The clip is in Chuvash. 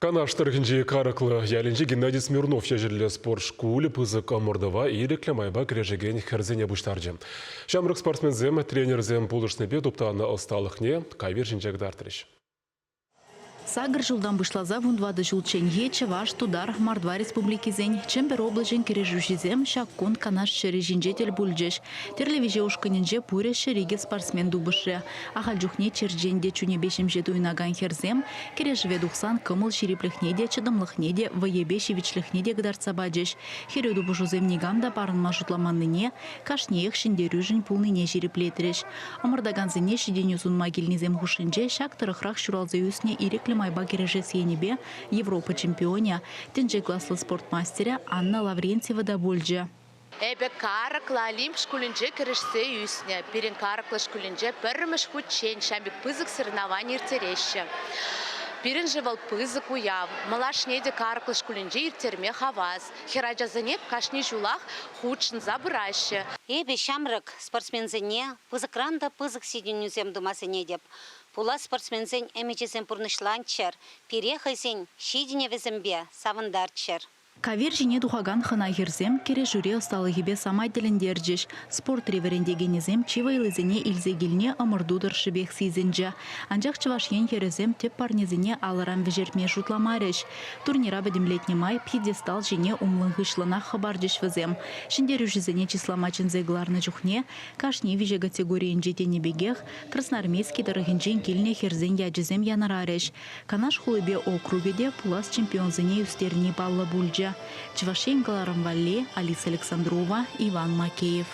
Канаш тӑрӑхӗнчи Карӑклӑ ялӗнчи Геннадий Смирнов ячӗллӗ спорт шкулӗ пысӑк ӑмӑртӑва ирӗклӗ майпа кӗрешекен хӗрсене пуҫтарчӗ. Ҫамрӑк спортсменсем тренерсем пулӑшнипе туптанӑ ӑсталӑхне кавир ҫинче кӑтартрӗҫ. Сакӑр ҫултан пуҫласа вунтӑватӑ ҫулчченхи Чӑваш, Тутар, Мордва республикисен, Чӗмпӗр облаҫӗн кӗрешӳҫисем ҫак кун Канаш ҫӗрӗ ҫинче тӗл пулчӗҫ. Тӗрлӗ виҫе ушкӑнӗнче пурӗ 102 спортсмен тупӑшрӗ. Ахаль чухне черчен те чунӗпе ҫемҫе туйӑнакан хӗрсем кӗрешӗве тухсан кӑмӑл ҫирӗплӗхне те, чӑтӑмлӑхне те, вӑйӗпе ҫивӗчлӗхне те кӑтартса пачӗҫ. Хӗрӳ тупӑшусем никам та парӑнма шутламаннине, кашниех ҫӗнтерӳшӗн пулнине ҫирӗплетрӗҫ. Ӑмӑртакансене ҫитӗнӳ сунма килнисем хушшинче ҫак тӑрӑхрах ҫуралса ӳснӗ ирӗклӗ майпа кӗрешес енӗпе Европа чемпионӗ, тӗнче класлӑ спорт мастерӗ Анна Лаврентьева та пулчӗ. Эпӗ Карӑклӑ Олимп шкулӗнче кӗрешсе ӳснӗ. Пирӗн Карӑклӑ шкулӗнче пӗрремӗш хутчен ҫав пек пысӑк соревновани ирттереҫҫӗ. Пирӗншӗн вӑл пысӑк уяв. Малашне те Карӑклӑ шкулӗнче ирттерме хавас. Хӗрачасене кашни ҫулах хутшӑнса пыраҫҫӗ. Эпӗ ҫамрӑк спортсменсене пысӑкран та пысӑк ҫитӗнӳсем тума сӗнетӗп. Пулас спортсменсен ӗмӗчӗсем пурнӑҫланччӑр, пире хӑйсен ҫитӗнӗвӗсемпе савӑнтарччӑр. Кавир ҫине тухакан хӑна хӗрсем кӗрешӳре ӑсталӑхӗпе самай тӗлӗнтерчӗҫ. Спортри вӗрентекенӗсем чи вӑйлисене илсе килни ӑмӑрту тӑршшӗпех сисӗнчӗ. Анчах Чӑваш Ен хӗрӗсем тӗп парнесене алӑран вӗҫертме шутламарӗҫ. Турнира пӗтӗмлетнӗ май пьедестал ҫине умлӑн-хыҫлӑнах хӑпарчӗҫ вӗсем. Ҫӗнтерӳҫӗсене чыслама чӗнсе кӑларнӑ чухне кашни виҫе категорийӗнче тенӗ пекех Красноармейски тӑрӑхӗнчен килнӗ хӗрсен ячӗсем янӑрарӗҫ. Канаш хулипе округӗ те пулас чемпионсене ӳстерни паллӑ пулчӗ. Чӑваш Ен кӑларӑм валли Алиса Александрова, Иван Макеев.